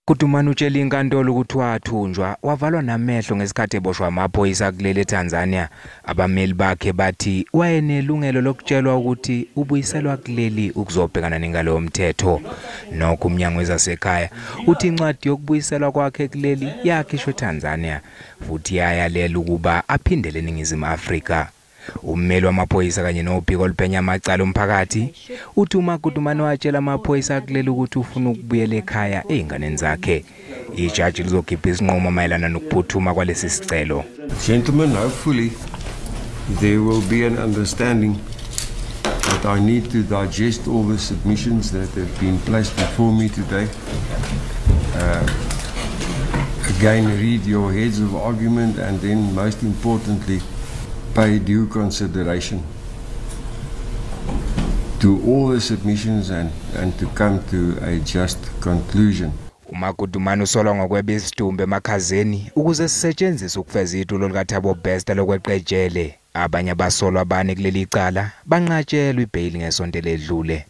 Magudumane utshela inkantolo ukuthi wathunjwa wavalwa namehlo ngesikhathi eboshwa amaphoyisa kuleli eTanzania. Abameli bakhe bathi wayenelungelo lokutshelwa ukuthi ubuyiselwa kuleli ukuzobhekana nengalo yomthetho. Nokho umnyango wezasekhaya uthi incwadi yokubuyiselwa kwakhe kuleli yakhishwa eTanzania futhi yayalela ukuba aphindele eNingizimu Afrika. Ummeli wamaphoyisa kanye nophiko oluphenya amacala omphakathi uthi uMagudumane watshela amaphoyisa kuleli ukuthi ufuna ukubuyela ekhaya ezinganeni zakhe. Ijaji lizokhipha isinqumo mayelana nokuphuthuma kwalesi sicelo. Gentlemen, hopefully there will be an understanding that I need to digest all the submissions that have been placed before me today. Again, read your heads of argument and then, most importantly, pay due consideration to all the submissions and to come to a just conclusion. uMagudumane usolwa ngokweba isidumbu emakhazeni ukuze sisetshenziswe ukufeza itulo likaThabo Bester lokweqa ejele. Abanye abasolwa abane kuleli cala banqatshelwe ibheyili ngesonto eledlule.